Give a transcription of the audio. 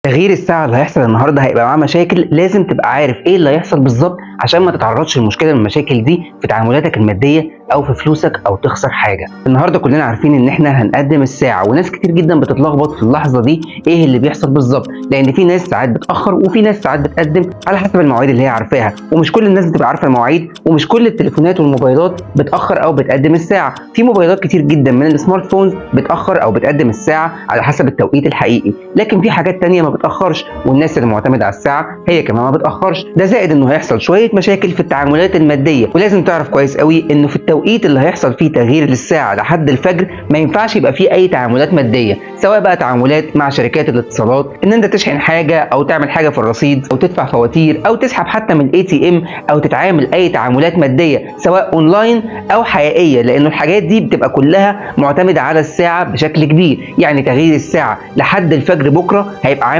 تغيير الساعة اللي هيحصل النهارده هيبقى معاه مشاكل، لازم تبقى عارف ايه اللي هيحصل بالظبط عشان ما تتعرضش لمشكلة من المشاكل دي في تعاملاتك المادية او في فلوسك او تخسر حاجة. النهارده كلنا عارفين ان احنا هنقدم الساعة، وناس كتير جدا بتتلخبط في اللحظة دي ايه اللي بيحصل بالظبط، لان في ناس ساعات بتأخر وفي ناس ساعات بتقدم على حسب المواعيد اللي هي عارفاها، ومش كل الناس بتبقى عارفة المواعيد، ومش كل التليفونات والموبايلات بتأخر او بتقدم الساعة. في موبايلات كتير جدا من ال smart phones بتأخر او بتقدم الساعة على حسب التوقيت الحقيقي، لكن في حاجات تانية ما بتأخرش، والناس اللي معتمدة على الساعة هي كمان ما بتأخرش. ده زائد انه هيحصل شوية مشاكل في التعاملات المادية، ولازم تعرف كويس قوي انه في التوقيت اللي هيحصل فيه تغيير للساعة لحد الفجر ما ينفعش يبقى فيه اي تعاملات مادية، سواء بقى تعاملات مع شركات الاتصالات ان انت تشحن حاجة او تعمل حاجة في الرصيد او تدفع فواتير او تسحب حتى من ال ATM او تتعامل اي تعاملات مادية سواء اونلاين او حقيقية، لانه الحاجات دي بتبقى كلها معتمدة على الساعة بشكل كبير. يعني تغيير الساعة لحد الفجر بكرة هيبقى عامل